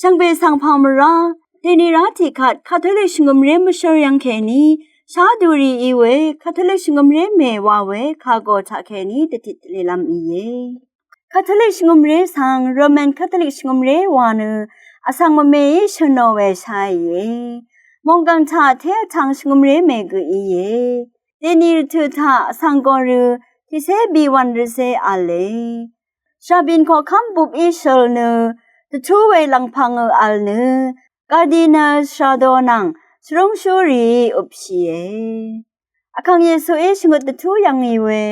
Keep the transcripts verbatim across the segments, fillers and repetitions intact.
Shvngbe svng pàmvrá, dèni rá tiqkvt Katolik shvngø̀mré mvshǿr yv́ng kèní shá duri í we, Katolik shvngø̀mré mè wa we kàgò taq kèní dvtit dvlelv́m íe. Katolik shvngø̀mré svng Roman Katolik shvngø̀mré wa nø vsvng mvmeí shø̀nò we sháìe. Mònggv̀ng taq té vtvng shvngø̀mré mè gø íe. Dèni rvtø̀ taq vsvng gòrø tiqcé bìwv̀n rvcé v̄le. Shàbìn koqkv́m bupí shøl nø dvtú we lv̀ngpv̄ng ø v̄l nø Cardinal Sardo nvng shvrúngshúrìí øpshìe. Vkàng Yesuí shvngøt dvtú yv̀ngì we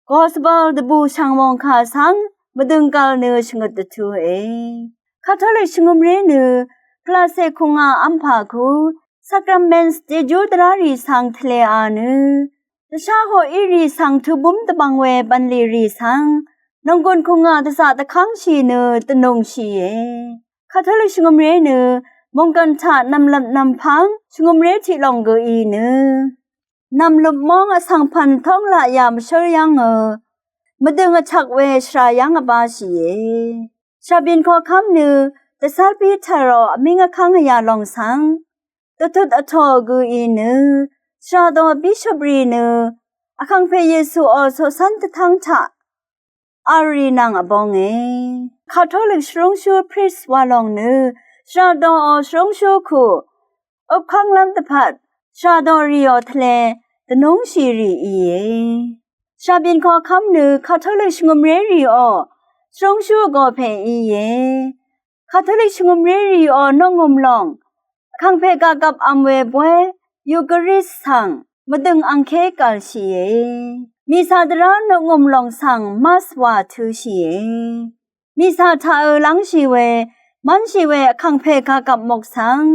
Gospel dvbùshv̀ng mòngkà svng mvdøng gvl nø shvngøt dvtúe. Katolik shvngø̀mré nø pvlacè kùngà vmpà ku Sacrament jejú dvrárì svng tvlea nø dvshá hoqírì svng tubúm dvbvng we bv̀nlì rì svng nònggùn kùngà dvzaq dvkv́ngshì nø dvnùngshìe. Katolik shvngø̀mré nø mònggv̀n taq nv̀mlvp nv̀mpv́ng shvngø̀mré tiqlòng gø í nø nv̀mløp móng vsvng pv̀n tóng laqyà mvshǿr yv́ngø mvdøng vtvk we shvrà yv́ng vbáshìe. Shàbìn koqkv́m nø dvcv́r Piterò vmíng vkv́ng vyà lòng svng dvtut vtò gø í nø shvràdò bishop rì nø Vkàngpè Yesuò coqcv́n dvtv́ng taq v̄l rì nvng vbónge. Katolik shvrúngshú priest wa lòng nø shvràdòò shvrúngshú kù øpkv́nglv́m dvpvt shvràdò rìò tvle dvnúngshì rì íe. Shàbìn koqkv́m nø Katolik shvngø̀mré rìò shvrúngshú vgò pè íe. Katolik shvngø̀mré rìò noqngø̀m lòng Vkàngpè gagvp vm we bóy Eucharist svng mvdøng angké gv̀lshìe. Mìcà dvrá noqngø̀m lòng svng Mass wà tø̄shìe. Mìcà taqø lv́ngshì we mv́nshì we Vkàngpè gagvp mok svng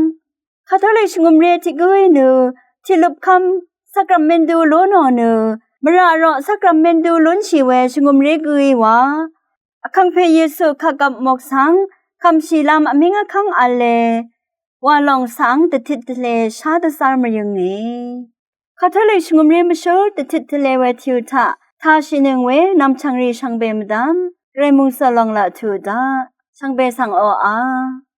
Katolik shvngø̀mré tiq gǿí nø tiqløpkv́m Sacrament du lú nò nø mvrà roq Sacrament du lúnshì we shvngø̀mré gǿí wa Vkàngpè Yesu kagvp mok svng kv̀mshìlv́m vmíng vkv́ng v̄le wa lòng svng dvtit tvle shá dvzv́r mvyønge. Katolik shvngø̀mré mvshǿr dvtit tvle we tìu taq tashìnøng we nv̀mchv̀ngrì shvngbe mvdv́m Gvray mòngsø lòng laq tuq daq shvngbe svng oqà.